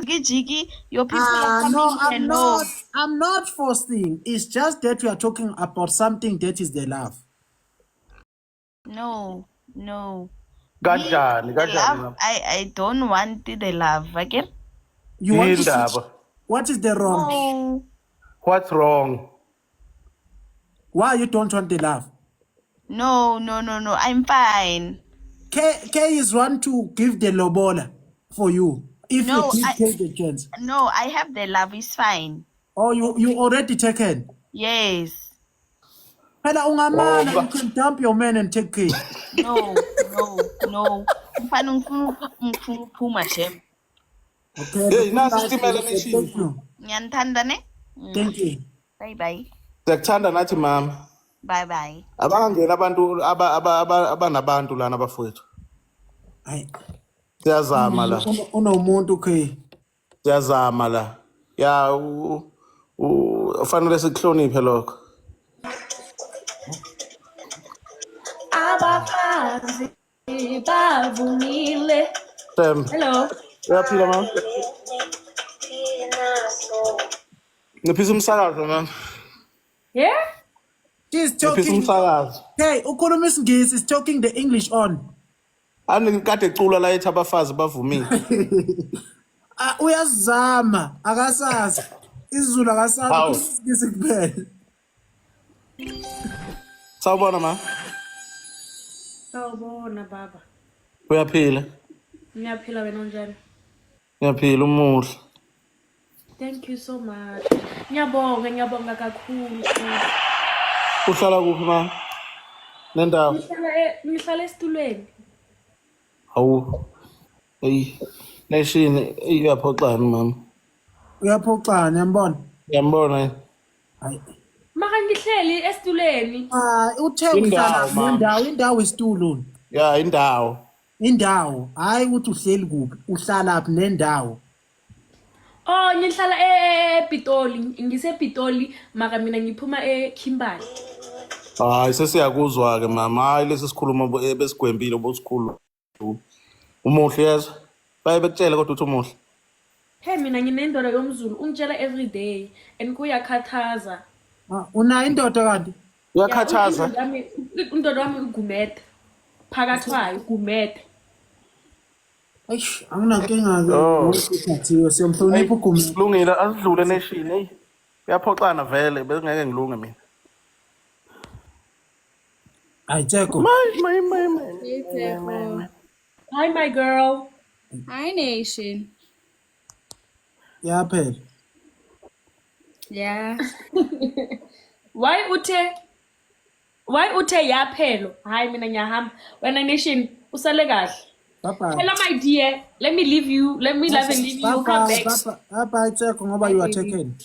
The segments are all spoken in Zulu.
Jiki, your people are Ah, no, coming here. I'm No. not. I'm not forcing. It's just that we are talking about something that is the love. No, no. Me, Kanjani the kanjani love, mama? I don't want the love. Okay? You want to switch? Yindaba. What is the wrong? No. What's wrong? Why you don't want the love? No, no, no, no. I'm fine. K K is one to give the lobola for you if you No, give I K the chance. no, I have the love. It's fine. Or you already taken. Yes. Phela Oh, ungamala, you ba- can dump your man and take K. No, no, no. Mfana ngifuna ukuphuma shem. Okay. Hey, The nasi life isitimela is nation. thank you. Ngiyanithanda ne? Thank you. Bye bye. Siyakuthanda nathi mama. Bye bye. Abangangena abantu abanabantu lana bafowethu. Hayi. Siyazama la. Unomuntu K. Siyazama la. Ya ufanele sikuhloniphe lokho. Abafazi bavumile. Sam, Hello. uyaphila mama? Nciphisa umsakazo mama. Yeah? She's Nciphisa talking. umsakazo. Hey, ukhuluma isiNgisi is talking the English on. Ani kade ecula la ethi abafazi bavumile. Ah, uyazama akasazi. isiZulu akasazi Hawu. ukhuluma isiNgisi kuphela. Sawubona ma. Sawubona baba. Uyaphila? Ngiyaphila wena unjani? Ngiyaphila umuhle. Thank you so much. Ngiyabonga, ngiyabonga kakhulu futhi. Uhlala kuphi ma? Nendawo? Ngihlala esitulweni. Hawu. Eyi. Nation, eyi uyaphoxana mama. Uyaphoxana yambona. Uyambona yini? Hayi. Maka ngihleli esitulweni. Ah, uthe uhlala Indawo mama. nendawo, indawo isitulo. Ya indawo. Indawo, hayi ukuthi uhleli kuphi, uhlala phi nendawo. Oh, ngihlala ePitoli. NgisePitoli maka mina ngiphuma eKimberley. Hayi sesiyakuzwa ke mama. Hayi lesi sikhuluma besigwembile bosikhulu. Umuhle yezwa. Baye bekutshele kodwa uthi umuhle. Hey mina nginendoda yomZulu ungitshela every day and kuyakhathaza. Ah, unayo indoda kanti? Ya, Uyakhathaza. Indoda wami uGumede. Phakathi kwayo uGumede. Eish, anginankinga ke Oh. ngokuthathiwe siyomhlonipha uGumede. Kulungile asidlule nation hey. Uyaphoxana vele bengeke ngilunge mina. Hayi Tsheko. My my my my. Hey, Teko. Hi my girl. Hi, Nation. Ya phela. Yeah. Why uthe yaphelo? Hayi mina ngiyahamba. Wena Nation usale kahle. Bye bye. Hello my dear. Let me leave you. Let me love and leave you. Bye Come bye, back. bye bye, bye bye Tsheko ngoba you are taken.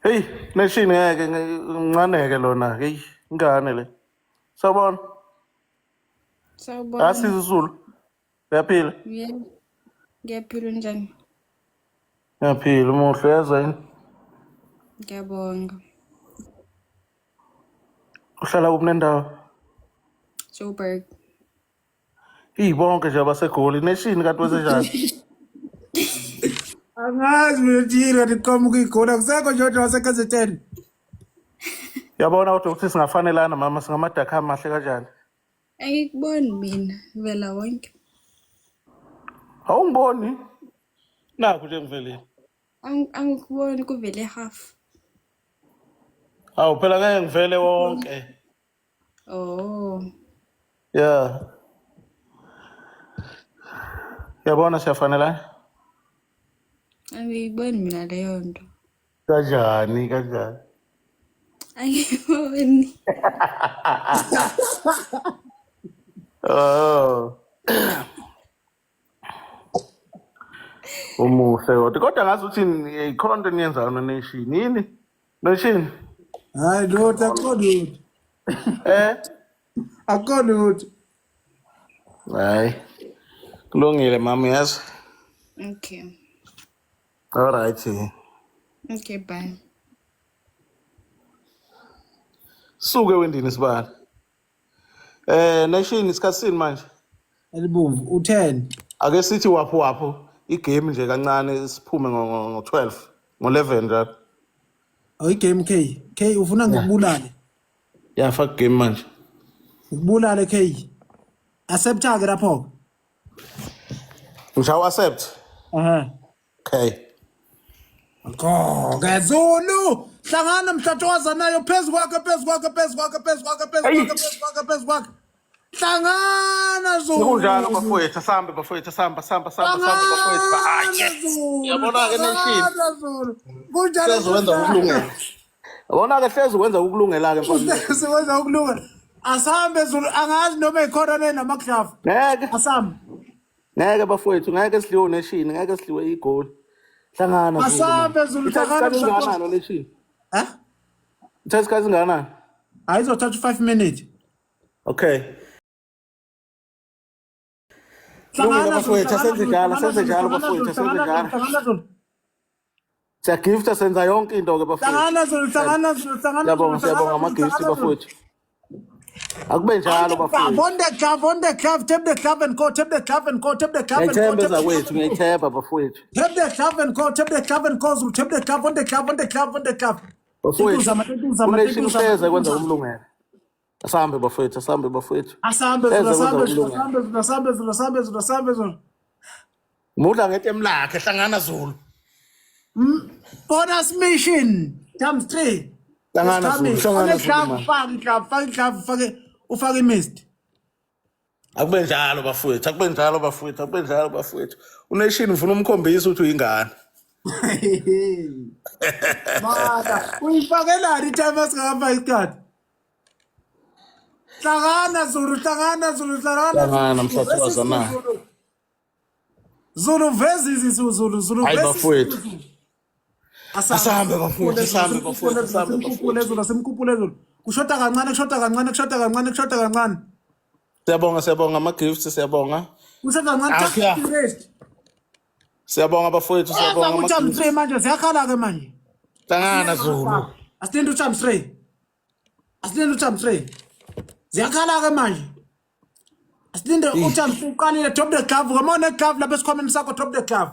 Hey, nation ngeke ngincaneke lona. Hey, ingane le. Sawubona. Sawubona. Asiza uZulu. Uyaphila? Yeah. Ngiyaphila unjani? Ngiyaphila umuhle uyezwa yini? Ngiyabonga. Uhlala kuphi nendawo? Joburg. Hey, bonke nje abaseGoli. Nation kanti wesenjani? Angazi mina thina kanti qhamuka igoli akusekho nje kodwa wase-KZN. Yabona kodwa ukuthi singafanelana mama singamadakha amahle kanjani? Angikuboni mina vela wonke. Awungiboni? Nakhu nje ngivelile. Angikuboni kuvele half. Awu phela ngeke ngivele wonke. Oh. Yeah. Yabona siyafanelana? Angiyiboni mina leyo nto. Kanjani kanjani? Angiboni. Oh. Umuhle kodwa. Kodwa ngazi ukuthi ikhona into eniyenzayo no Nation. Yini? Nation. Hayi lutho akukho lutho. Eh? Akukho lutho. Hayi. Kulungile mama yazi. Okay. All right. Okay, bye. Suke wendini sibali. Nation isikhathi sini manje? Elibomvu u10. Ake sithi waphu waphu. Igame nje kancane siphume ngo-12, ngo-11 njalo. Oh, igame K. K ufuna ngikubulale. Ya, faka game manje. Ngikubulale K. Accepta ke lapho. Ngishawa accept. Ehhe. Okay. Go Zulu. Hlangana mhlatshwaza nayo phezu kwakhe phezu kwakhe phezu kwakhe phezu kwakhe phezu kwakhe phezu kwakhe phezu kwakhe. Hlangana Zulu. Sekunjalo bafowethu, asambe bafowethu, asamba samba samba samba bafowethu. Ah, yes. Yabona-ke nation. Hlangana Zulu. Kunjalo. Hlezi wenza ukulungela. Yabona-ke hlezi wenza ukulungela-ke mfana. Sikwenza ukulunga. Asambe Zulu angazi noma ikhona le namaglove. Ngeke. Asambe. Ngeke bafowethu, ngeke sidliwe unation, ngeke sidliwe igoli. Hlangana Zulu. Asambe Zulu, Ithatha hlangana isikhathi Mhlatshwaza. esingakanani nation? Eh? Ithatha isikhathi esingakanani? Ayizothatha 5 minutes. Okay. Kulungile bafowethu, asenze njalo, asenze njalo bafowethu, asenze njalo. Hlangana Zulu. Siyagifta senza yonke into ke bafowethu. Hlangana Zulu, hlangana Zulu, hlangana Siyabonga, Zulu. siyabonga ama-gift bafowethu. Akube njalo bafowethu. On the glove, on the glove, tap the glove and go, tap the glove and go, tap the glove and go. Ngiyayithemba tap the glove ezakwethu, and go. ngiyayithemba bafowethu. Tap the glove and go, tap the glove and go, Zulu, tap the glove on the glove, on the glove, on the glove. Bafowethu, Zama, zama, unation zama, uhleze kwenza umlungelo. Asambe bafowethu, asambe bafowethu. Asambe Zulu, Hleze kwenza asambe Zulu, ukulungela. asambe Zulu, asambe Zulu, asambe Zulu, asambe Zulu. Mudla ngetemu lakhe, hlangana Zulu. Bonus mission times 3. Hlangana Zulu, hlangana Zulu man. Faka glove, faka glove, ufake ufake mist. Akube njalo bafowethu, akube njalo bafowethu, akube njalo bafowethu. Unation ufuna umkhombisa ukuthi uyingane. Mara, uyifakelani i-time esingakafaki isikhathi? Hlangana Zulu, hlangana Zulu, hlangana Hlangana, Zulu. mhlatshwaza na. Zulu. Zulu veza izisu Zulu, Zulu Hayi veza bafowethu. izisu, Zulu. Asambe bafowethu, asambe bafowethu, asambe Simkhuphule bafowethu. Zulu, simkhuphule Zulu. Kushoda kancane, kushoda kancane, kushoda kancane, kushoda kancane. Siyabonga, siyabonga ama-gifts, siyabonga. Kushoda kancane, Ah, just yeah. rest. Siyabonga bafowethu, siyabonga Eza ku-times ama-gifts. 3 manje, ziyakhala ke manje. Hlangana Zulu. Asilinde u-times 3. Asilinde u-times 3. Ziyakhala ke manje. Asilinde u-times 3 uqalile drop the glove. Come on glove lapha esikhwameni sakho drop the glove.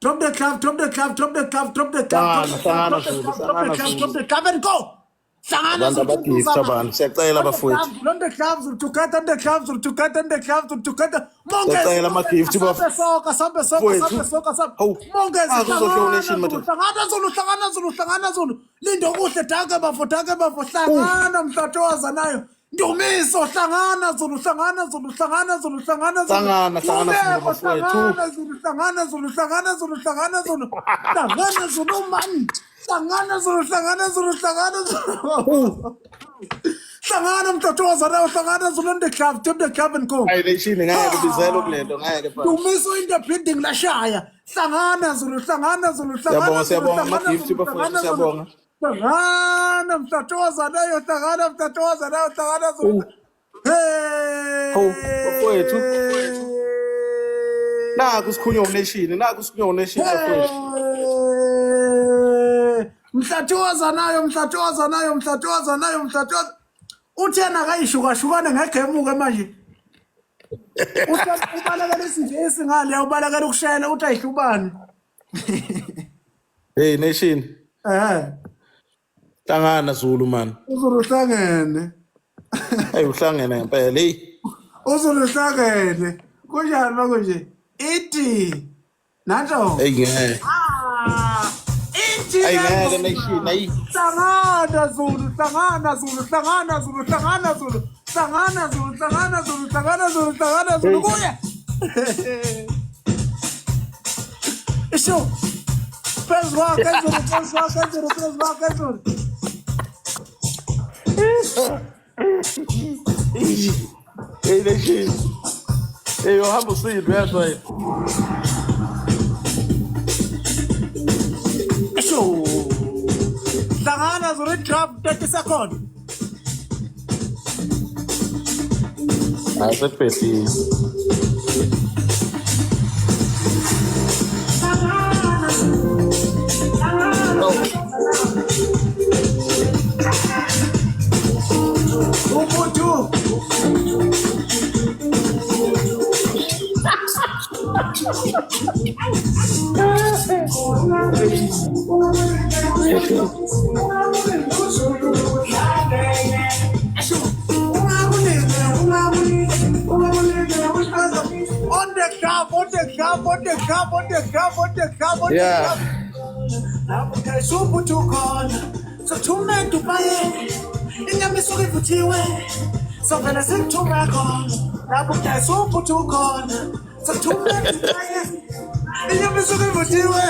Drop the glove, drop the glove, drop the glove, drop the glove. Hlangana, Drop the glove, hlangana drop the Zulu, glove, drop hlangana the glove, Zulu. drop the glove and go. Hlangana Abantu Zulu, abagifta abantu, siyacela bafowethu. On the gloves, Zulu, together on the gloves, Zulu, together on the gloves, Zulu, together. Mongezi, Siyacela ama-gift asambe soka, asambe soka, bafowethu. asambe soka, asambe. Hawu, Mongezi, ah, kuzodliwa hlangana unation Zulu, madoda. hlangana Zulu, hlangana Zulu, hlangana Zulu. Lindokuhle, danke bafo, danke bafo, hlangana mhlatshwaza nayo. Ndumiso, hlangana Zulu, hlangana Zulu, hlangana Zulu, hlangana Zulu. Hlangana, hlangana Zulu Nqubeko, bafowethu. hlangana Zulu, hlangana Zulu, hlangana Zulu, hlangana Zulu. Hlangana Zulu man. Hlangana Zulu, hlangana Zulu, hlangana Zulu. Hlangana mhlatshwaza nayo, hlangana Zulu on the club, tap the club and go. Hayi nation ngeke bizelwe kulento, ngeke bafowethu. Dumiso in the building lashaya. Hlangana Zulu, hlangana Zulu, hlangana Siyabonga, Zulu, siyabonga hlangana ama-gift Zulu, bafowethu, hlangana Zulu. siyabonga. Hlangana mhlatshwaza nayo, hlangana mhlatshwaza nayo, hlangana Zulu. Hey! Hawu, bafowethu. Naku sikhunywa unation, naku sikhunywa unation bafowethu. Hey! Mhlatshwaza nayo, mhlatshwaza nayo, mhlatshwaza nayo, mhlatshwaza. Uthena akayishukashukane ngegemuke manje. Uthi ubalekela isingisi ngale, ubalekela ukushayela uthi ayihlubani. Hey nation, Eh, hlangana Zulu man. uZulu uhlangene. Hey uhlangene ngempela, hey. uZulu uhlangene. Kunjani makunje? Ithi nanto. Hey ngeke. Ah! Ithi Ayi ngeke le ngoma. nation, ayi. Hlangana Zulu, hlangana Zulu, hlangana Zulu, hlangana Zulu. Hlangana Zulu, hlangana Zulu, hlangana Zulu, hlangana Zulu kuye. Isho. Phezu kwakhe Zulu, phezu kwakhe Zulu, phezu kwakhe Zulu. Hey nation. Hey uhamba usindwe uyazwa yini? Isho. Hlangana Zulu drop 30 seconds. Hayi sekubhedile. Ubuntu. On the club, on the club, on the club, on the club, on the club, on the Yeah. club. Lapho usuphuthi ukhona sothumela ubaye inyama isuke ivuthiwe sovele sikuthume khona lapho usuphuthi ukhona sothumela ubaye inyama isuke ivuthiwe.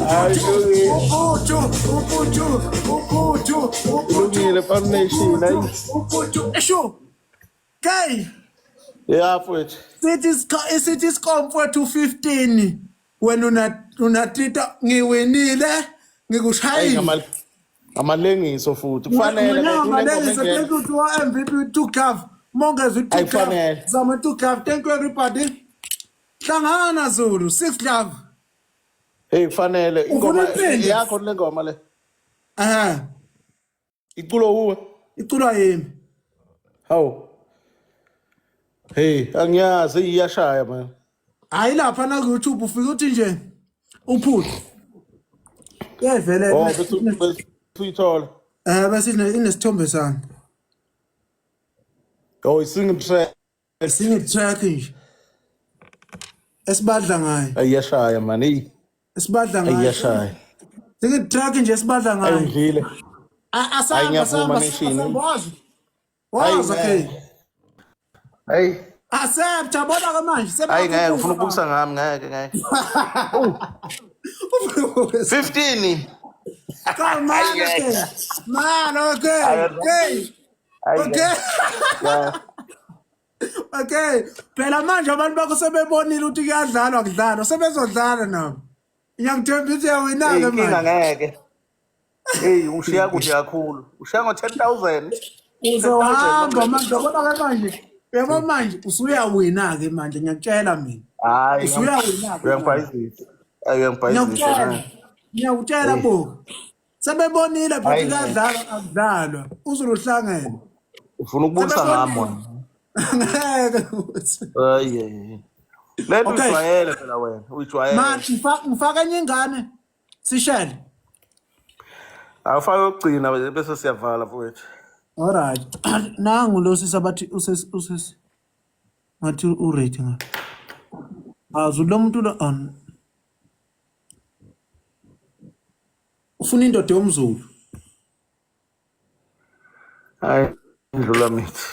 Hayi, kulungile. Uphuthu, uphuthu, uphuthu, uphuthu. Kulungile, Farm Nation, hayi. Uphuthu esho kay. Yeah, mfowethu. Sithi isikomfowethu 15 wena unatita ngiwinile Hayi ngikushayile. Ngamalengiso futhi. Kufanele Wena kunengoma malengiso. engena. Thank you to our MVP two glove mongeza two glove. Ayifanele. Zama two glove. Thank you everybody. Hlangana Zulu six glove. Hey, kufanele ingoma Ufuna iphinde? yakho le ngoma le. Eh. Iculo uwe. Iculwa yimi. Hawu. Hey, angiyazi iyashaya man. Hayi, lapha na ku YouTube ufika uthi nje uphuthu yevele. Oh, bese uyithola. Eh, bese inesithombe sami. Oh, i-single track. Single track nje esibadla ngayo. Ayiyashaya man. Hey, Esibadla ngayo. ayiyashaya. Single track nje esibadla ngayo. Ayingidlile. Asamba Hayi, ngiyavuma, asamba Nation. asamba wazi. Hayi, Wazi, okay. ngeke. Hayi. Accept, yabona ke manje. Hayi ngeke, ufuna ukubukisa ngami, ngeke ngeke. 15. Come on, okay. Man, okay. Okay. Okay. Yeah. Okay. Phela manje abantu bakho sebebonile ukuthi kuyadlalwa kudlalwa, sebezodlala nabo. Ngiyakuthembisa uyawina Hey, ke inkinga manje. ngeke. Hey, ushiya kude kakhulu. Ushiya ngo-10,000. Uzohamba manje, yabona ke manje. Yabo manje usuyawina ke manje, ngiyakutshela mina. Hayi, Usuyawina ke. uyangibhayizisa. Hayi, uyangibhayizisa. Ngiyakutshela. Ngiyakutshela bo. Sebebonile phela Hayi, kuyadlalwa akudlalwa. Uzuluhlangene. Ufuna ukubukisa ngami wena. Ngeke ukuthi. Hayi. Hayi. Le nto Okay. uyijwayele phela wena, uyijwayele. Man, ngifaka enye ingane. Sishele. Awufake yokugcina bese siyavala mfowethu. Alright. Nangu lo sisi abathi uses uses ngathi u-rate nga. Azu lo muntu lo on. Ufuna indoda yomZulu. Hayi, ndlula mithi.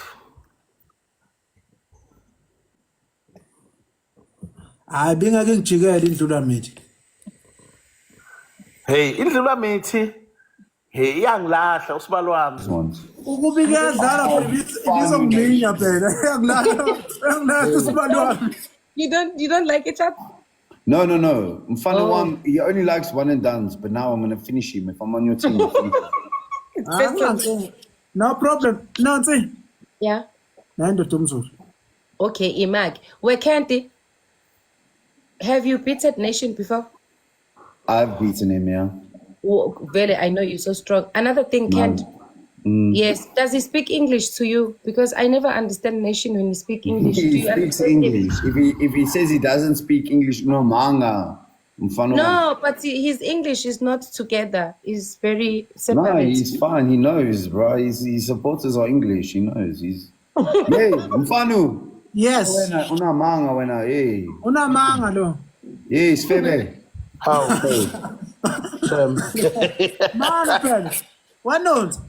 Hayi, bingake ngijikele indlula mithi. Hey, indlula mithi. Hey, iyangilahla usibalo wami. Ones. Ukuba iyadlala phela ibizongiminya phela. Iyangilahla, iyangilahla usibalo wami. You don't like each other? No. Mfana Oh. wam, he only likes one and dones, but now I'm gonna finish him. If I'm on your team, I'll finish him. It's personal. No problem. Nansi. Yeah. Nayi indoda yomZulu. Okay, Imag. Where Candy? Have you beaten Nation before? I've beaten him, yeah. Oh, Vele, I know you're so strong. Another thing, Kent. Yes. Does he speak English to you? Because I never understand Nation when he speak English. Do He you speaks understand him? English. If he says he doesn't speak English, no manga. Mfana wam. No, but his English is not together. It's very No, separate. he's fine. He knows, bro. His supporters are English. He knows. He's hey, Mfanu. Yes. Wena unamanga wena, hey. Unamanga lo. Hey, Sfebe. Hawu. Shem. Mana phela. Wanonzi.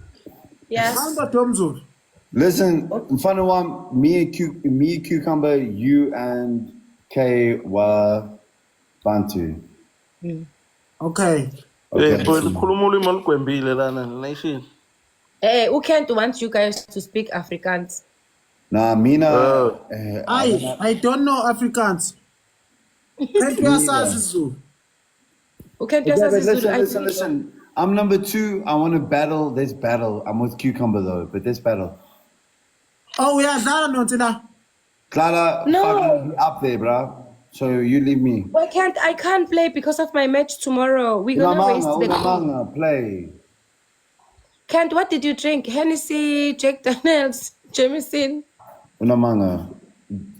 Yeah. Nayi indoda yomZulu. Listen, Mfana wam, me, Cucumber, you and K wa Bantu. Okay. Hey, Okay. mfowethu khuluma ulimi olugwembile lana nation. Eh, who can't want you guys to speak Afrikaans? Nah, mina. Oh. I don't know Afrikaans. Thank you, asazi isiZulu. Who can't Yeah, but just listen, listen, listen. I'm number two. I want to battle. There's battle. I'm with Cucumber though, but there's battle. Oh, uyadlala Nonsi la. Clara, No. fucking be up there, bro. So you leave me. Why can't I can't play because of my match tomorrow? We're gonna waste Unamanga, the unamanga, play. Kent, what did you drink? Hennessy, Jack Daniels, Jameson. Unamanga.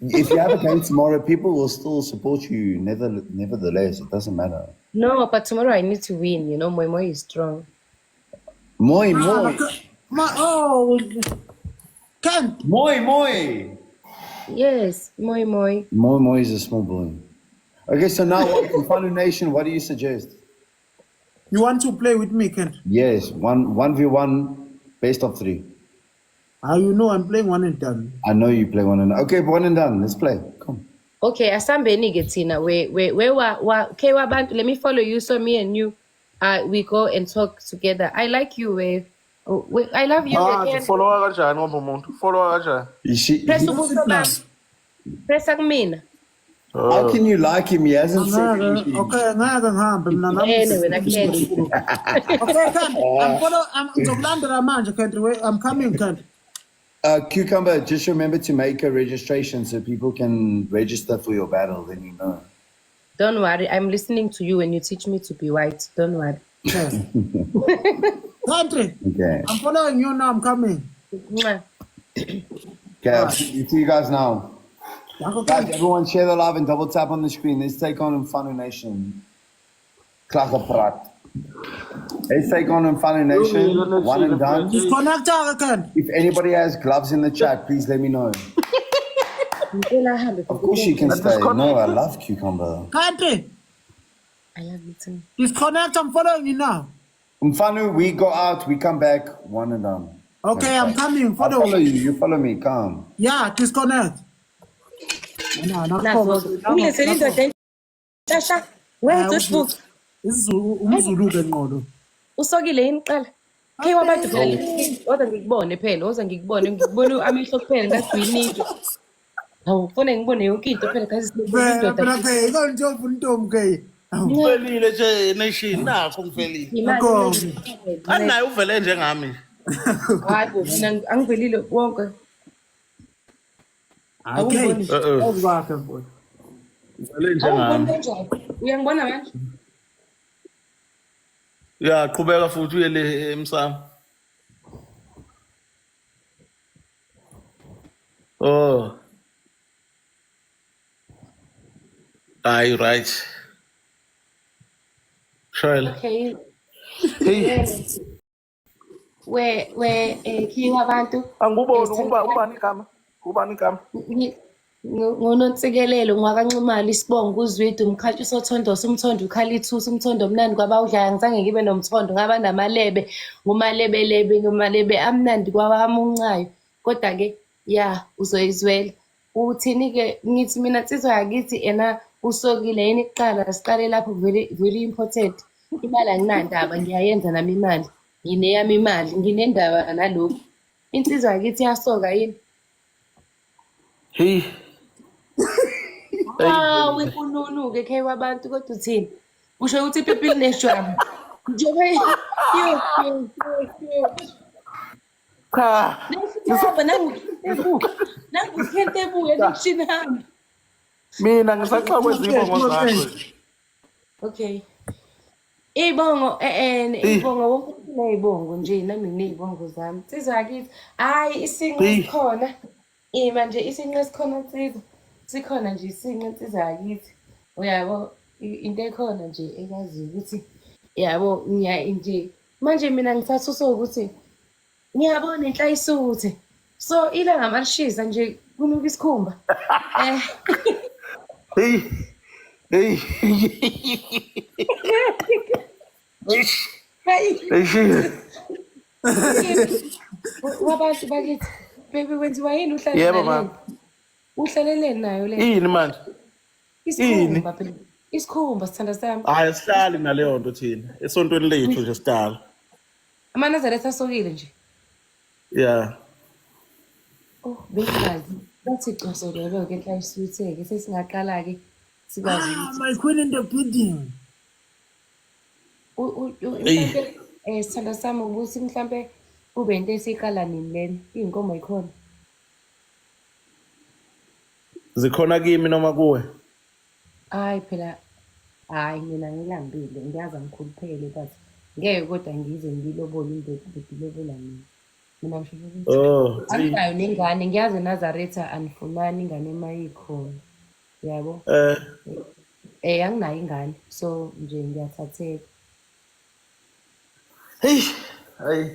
If you have a game tomorrow, people will still support you. Nevertheless, it doesn't matter. No, but tomorrow I need to win. You know, Moi Moi is strong. Moi, moi, Ma oh Kent, moi, moi. Yes, Moi Moi. Moi, moi is a small boy. Okay, so now what, Mfanu Nation, what do you suggest? you want to play with me, Kent? Yes, 1v1, best of three. Ah, you know I'm playing one and done. I know you play one and okay, one and done. Let's play. Come. Okay, asambeni ke thina we wa wa okay wabantu let me follow you so me and you we go and talk together. I like you we, oh, we I love you Ah, we Ken. follow kanjani ngoba umuntu? Follow kanjani? You see, Press ubuso bami. Pressa kumina. how can you like him? He hasn't said Ngeke, anything. okay, ngeke ngihambe mina nami. Ene wena Ken. Okay, Kent, I'm follow I'm ngizokulandela manje Kent. Wait, I'm coming, Kent. Cucumber, just remember to make a registration so people can register for your battle. Then you know. Don't worry, I'm listening to you when you teach me to be white. Don't worry. Okay. Country, Okay. I'm following you now. I'm coming. Mwah. Okay. I'll see you guys now. Danko, Guys, Kent. everyone share the love and double tap on the screen. Let's take on Mfanu Nation. Klagaprat. Let's take on Mfanu Nation. One and done. Disconnect, Kent. If anybody has gloves in the chat, please let me know. Ngicela ahambe Of course you can stay. No, I love cucumber. Country, I love you too. disconnect. I'm following you now. Mfanu, we go out, we come back, one and done. Okay, I'm coming. I Follow. follow you, you follow me, come. Yeah, disconnect. No, no, Nazo. Ungilethele indoda entshasha. Wait, usibuke. isiZulu umZulu ke nqolo. Usokile yini kuqala? Hey wabantu phela woza ngikubone phela, woza ngikubone, ngikubone amehlo kuphela ngathi into. Hawu, kufanele ngibone yonke into phela guys Phela indoda. phela ke ikonje ufuna intombi ke. Awu, Ngifelile nje nation nakho ngifelile. Imali. Akho. Anaye uvele njengami. Hayi bo, mina angivelile wonke. Okay. Awungiboni. Okwakhe mfowethu. Uvele Awungiboni njengami. kanjani? Uyangibona manje? Ya qhubeka futhi uye le emsamo. Oh. Hayi right. Shayla. Okay. Hey, We we khiwa abantu. anguboni ukuba ubani igama? Ubani igama? Ngonontsikelelo ngwakanxumalo isibongo uzwide umkhantsho usothondo umthondo ukhalithusa umthondo omnandi kwabawudlayo angizange ngibe nomthondo ngaba namalebe ngumalebelebe ngumalebe amnandi kwabamuncayo kodwa-ke ya uzoyizwela uthini-ke ngithi mina nsizwa yakithi ena usokile yini kuqala siqale lapho very very important imali anginandaba ngiyayenza nami imali ngineyami imali nginendaba nalokhu insizwa yakithi yasoka yini. Hey. Hawu ikununu-ke khe wabantu kodwa uthini? Usho ukuthi ipipi lineshwabu. Njengoba yo yo yo yo. Cha. Neshwaba nangu nangu ebuya neshinami. Mina ngisaxakwe izibongo zakho. Okay. Iy'bongo iy'bongo wonke umuntu uney'bongo nje nami nginey'bongo zami. Nsizwa yakithi, hhayi isinqe Eyi. sikhona. Ima nje isinqe sikhona nsizwa. Sikhona nje isinqe nsizwa yakithi. Uyabo into ekhona nje ekwaziyo ukuthi yabo ngiya nje manje mina ngisathuswa ukuthi ngiyabona inhlayisuthe. So ilanga malishisa nje kunuka isikhumba. Eh Hey. Hey. hayi Hey. wabantu bakithi baby kwenziwa yini uhlale Yebo, nale mama. nto? Uhlaleleni nayo le Ini manje? isikhumba phela isikhumba sithanda sami Hayi sihlali naleyo nto thina. Esontweni lethu nje sidala. amanazaretha asokile nje Yeah. oh bengazi bathi cosololo-ke nhlayisuthe-ke sesingaqala-ke sikwazi Ah, ukuthi my queen in the building. Eyi. mhlampe sithanda sami ukuthi mhlampe kube into esiyiqala nini lena iy'nkomo yikhona Zikhona kimi noma kuwe? Hhayi phela, hhayi mina ngilambile ngiyazi angikhuluphele but ngeke kodwa ngize ngilobole indoda ngilobola mina. Mina ngisho ukuthi Oh, anginayo nengane, ngiyazi eNazaretha anifunani ingane uma ikhona. Yabo? eh Anginayo ingane. So nje ngiyathatheka. Hey, hey.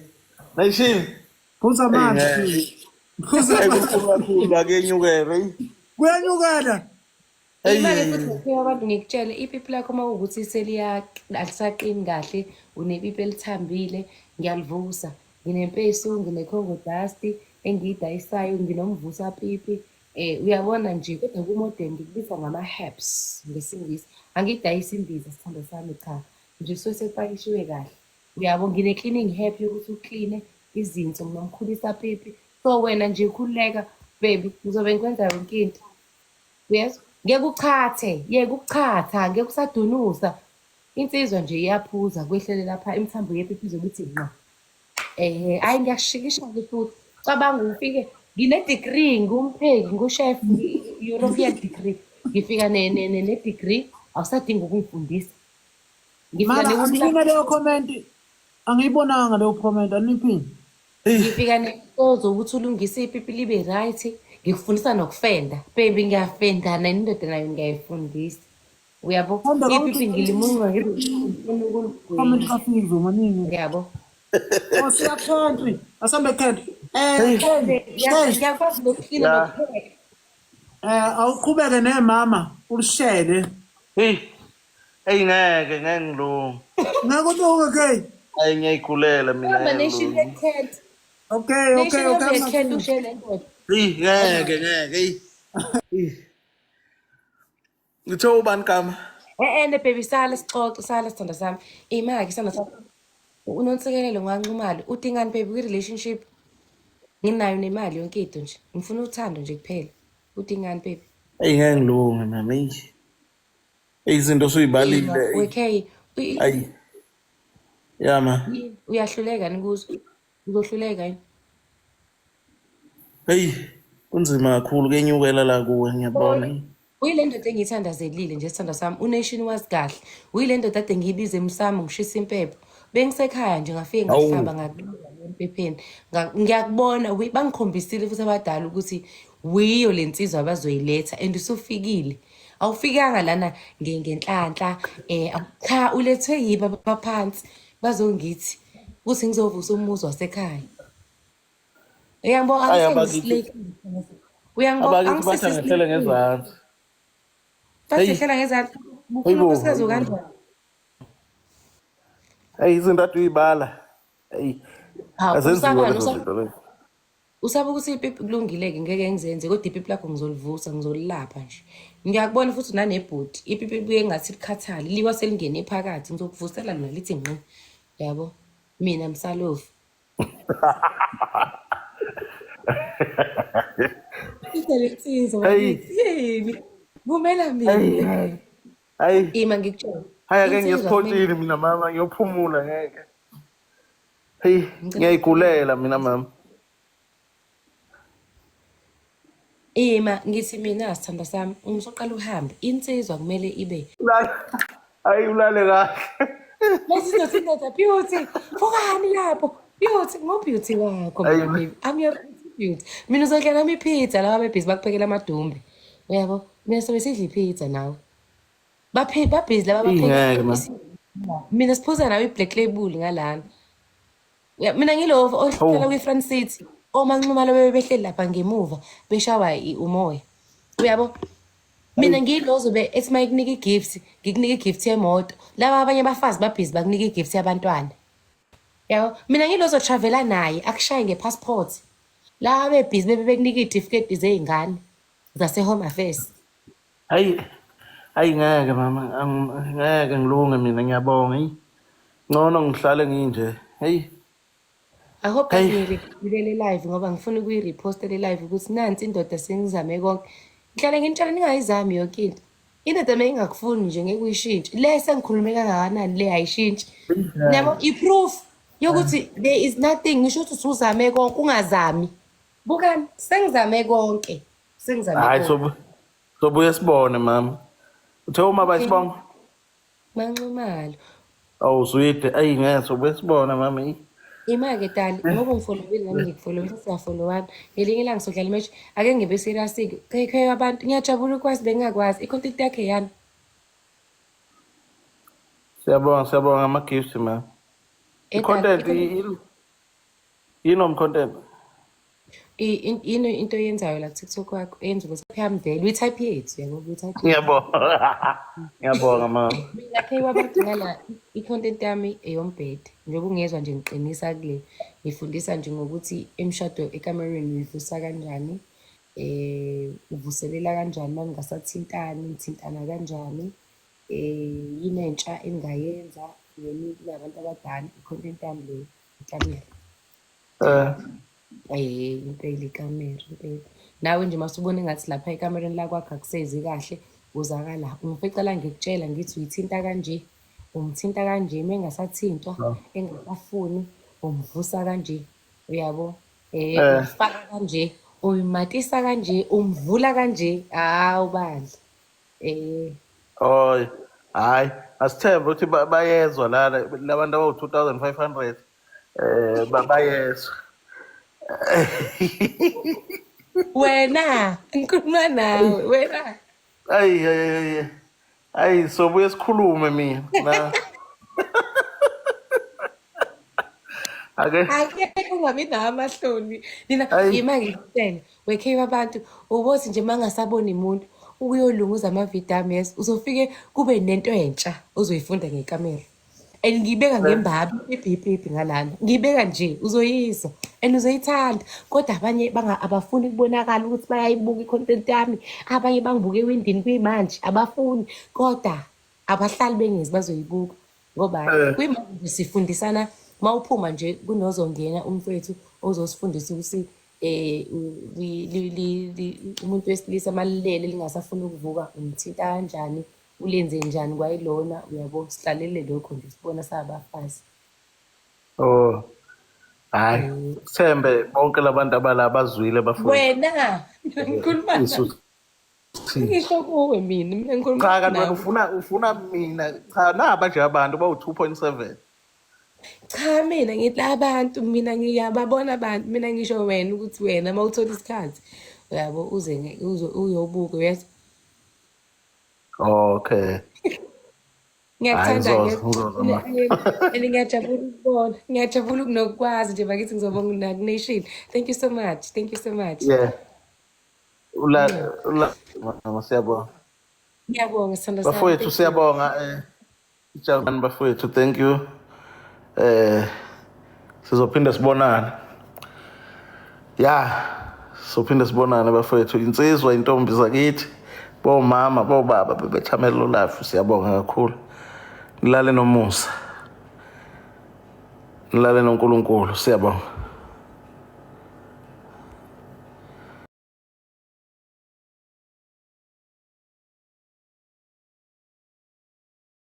Nation. Phuza amanzi. Phuza Hey, amanzi. kukhulu kakhulu akenyukele. Hey. Kuyanyukela. Imali futhi ngifika abantu ngikutshele ipipi lakho uma kuwukuthi seliya alisaqini kahle, unepipi elithambile, ngiyalivusa. Nginempesu, ngine-Congo dust engiyidayisayo, nginomvusa pipi. Uyabona nje kodwa ku-modern ngikubiza ngama-herbs ngesiNgisi. Angidayisi imbiza sithando sami cha. Nje suke sekupakishiwe kahle. Uyabo ngine-cleaning herb yokuthi ukline izinso, nginomkhulisa pipi. So wena nje khululeka baby, ngizobe ngikwenza yonke into. Yes, ngeke uchathe, yeke ukuchatha, ngeke usadunusa. Insizwa nje iyaphuza kwehlele lapha imithambo yepipi izobe ithi nqa. Hayi ngiyashikisha-ke futhi. Cabanga ufike ngine-degree, ngumpheki, ngu-chef, European degree. Ngifika ne-degree, awusadingi ukungifundisa. Ngifika Mara angiyina leyo comment. Angiyibonanga leyo comment aniphini. Ngifika nenhloso ukuthi ulungise ipipi libe right. Ngikufundisa nokufenda. Baby ngiyafenda nendoda nayo ngiyayifundisa. Uyabo? Funda Ipipi ngilimunca ngifuna Comment ukuligwinya. kaFizo maningi. Uyabo? Oh siya country. Asambe country. Hey. Ngiyakwazi nokuklina nokupheka. Awuqhubeke nemama ulishele. Hey. Hey ngeke ngeke ngilunge. Ngeke ulunge ke. Hayi ngiyayikhulela mina. Hamba ngeke nation ngilunge. ye-cat. Okay, okay, Nation okay. ye-cat ushiye le ndoda. Hey ngeke ngeke. Hey. Ngithe ubani kama? Ne baby sala sixoxe sala sithanda sami. Imaki sithanda sami. Unonsikelelo nganxumalo. Udingani baby kwi-relationship? Nginayo nemali yonke into nje. Ngifuna uthando nje kuphela. Udingani baby? Hey ngeke ngilunge mama. Hey. Hey izinto osuyibalile. Okay. Ayi. Ya ma. Uyahluleka yini kuzo? Uzohluleka yini? Hey kunzima kakhulu kenyukela la kuwe ngiyabona. Uyile ndoda engiyithandazelile nje sithanda sami. uNation wazi kahle. Uyile ndoda ade ngiyibize emsamo ngishisa impepho. Bengisekhaya nje ngafike ngahlaba ngakubiza empepheni. Ngiyakubona bangikhombisile futhi abadala ukuthi wiyo lensizwa abazoyiletha and usufikile. Awufikanga lana ngenhlanhla cha ulethwe yibo abaphansi bazongithi ukuthi ngizovusa umuzi wasekhaya. Uyangibona Ayi, abakithi- Uyangibona Abakithi bathi angehlele ngezansi. Bathi Hey. hlela ngezansi. Hayibo, Ufuna unkosikazi hayibo. kanjani? Hey izinto ade uyibala. Hey Hawu, azenziwe usabani, lezo zinto lezo. Usaba ukuthi ipipi kulungile-ke ngeke ngizenze kodwa ipipi lakho ngizolivusa ngizolilapha nje. Ngiyakubona futhi unanebhodi. Ipipi libuye ngathi likhathale liwa selingene phakathi ngizokuvusela lona lithi ngqi. Yabo? Mina msalofu. Indlela insizwa Hey. bakithi. Yini? Vumela mina. Hey. Hayi Ima ngikutshele. hayi ake Insizwa kumele ngiyesiphothini mina mama ngiyophumula ngeke. Hey ngiyayigulela mina mama. Ima ngithi mina sithanda sami uma usuqala uhambe insizwa kumele ibe Ulale. Hayi ulale kahle. Lesizothi indoda beauty fukani lapho beauty ngo-beauty wakho mina Ayi. baby I'm your beauty mina uzodla nami ipizza laba bebhizi bakuphekela amadumbe uyabo mina sobe sidla ipizza nawe babhizi laba Ingeke bapheka ma. mina siphuza nawe i-black label ngalana. Ya, mina ngilo ohlala Hawu. kwi-front seat omanxumalo bebe behleli lapha ngemuva beshawa umoya uyabo. Mina ngiyilo ozobe ethi uma ikunika i-gift ngikunika i-gift yemoto laba abanye abafazi babhizi bakunika i-gift yabantwana yabo. Mina ngilo ozotravela naye akushaye nge-passport laba bebhizi bebe bekunika iy'tifiketi zey'ngane zase-home affairs. Hayi hayi ngeke mama ngeke ngilunge mina ngiyabonga. Hey ngcono ngihlale nginje. Hey I hope guys Hey. ngiyirekhodile le live ngoba ngifuna ukuyireposta le live ukuthi nansi indoda sengizame konke. Ngihlale nginitshela ningayizami yonke into. Indoda uma ingakufuni nje ngeke uyishintshe. Le sengikhulume kangakanani le ayishintshi. Yabo i-proof yokuthi there is nothing ngisho ukuthi usuzame konke ungazami. Bukani sengizame konke. Sengizame Hayi konke. sobuye sibone mama. Uthe uma bayisibonga? Manxumalo. Awu zwide ayi ngeke sobuye sibone mama. Hey. Ima-ke Dali, ngoba ungifolowile nami ngikufolowile siyafolowana. Ngelinye ilanga sodlala imatch, ake ngibe serious-ke. Khe abantu, ngiyajabula ukwazi bengingakwazi. I-content yakhe yani. Siyabonga, siyabonga ama-gift man. Eh, Dali, I-content yini content? Yini into oyenzayo la ku-TikTok wakho eyenza ukuthi yami vele uyi-type yethu yabo, uyi-type yethu. Ngiyabonga. Ngiyabonga mama. Mina khe wabantu ngala i-content yami eyombhede. Njengoba ungezwa nje ngiqinisa kule, ngifundisa nje ngokuthi imishado ekamereni uyivusa kanjani, uvuselela kanjani uma ningasathintani, nithintana kanjani, yini entsha engingayenza yini nabantu abadala, i-content yami leyo ikamelo. Impela ikamero, impela. Nawe nje masubona engathi lapha ekamereni lakwakho akusezi kahle, uzakala la. Ungifica la ngikutshela ngithi uyithinta kanje, umthinta kanje, uma engasathintwa, engasafuni, umvusa kanje, uyabo? Umfaka kanje, uyimatisa kanje, umvula kanje, hawu bandla. Oy, hayi, asithembe ukuthi bayezwa lana labantu abawu-2500 bayezwa. Wena, ngikhuluma nawe, wena. Ayi ayi ayi. Ayi sobuye sikhulume mina. Na. Ake Akekho ungabi nawo amahloni. Nina ayi yima ngikutshele, wekhe abantu ubothi nje mangasaboni umuntu ukuyolunguza amavidiyo ami, yes, uzofike kube nento entsha ozoyifunda ngekamera. And ngiyibeka ngembabi pipi pipi ngalana. Ngiyibeka nje uzoyizwa and uzoyithanda. Kodwa abanye abafuni kubonakala ukuthi bayayibuka i-content yami. Abanye bangibuka ewindini kuyimanje abafuni. Kodwa abahlali bengezi bazoyibuka. Ngoba kuyimanje nje sifundisana mawuphuma nje kunozongena umfowethu ozosifundisa ukuthi umuntu wesilisa malilele lingasafuni ukuvuka umthinta kanjani, ulenze njani kwayilona, uyabo, sihlalele lokho nje sibona sabafazi. Oh. Hayi, sithembe bonke labantu abala bazwile bafowethu. Wena ngikhuluma Isuthile. ngisho kuwe mina ngikhuluma Cha kanti wena nawe. ufuna mina cha naba nje abantu bawu-2.7. Cha mina ngithi abantu mina ngiyababona abantu mina ngisho wena ukuthi wena uma uthola isikhathi uyabo uze uze uyobuka uyezwa. Okay. Hayi Ngiyakuthanda ngizoza ngizoza ma. and ngiyajabula ukubona. Ngiyajabula nokukwazi nje bakithi ngizobonga naku-nation. Thank you so much. Thank you so much. Yeah. Ula ula mama siyabonga. Ngiyabonga sithando sami. Bafowethu Thank you. siyabonga ijabulani bafowethu thank you. Sizophinda sibonane. Ya, sizophinde sibonane bafowethu. Insizwa intombi zakithi bomama bobaba bebethamela live siyabonga kakhulu. Nilale nomusa. Nilale noNkulunkulu siyabonga.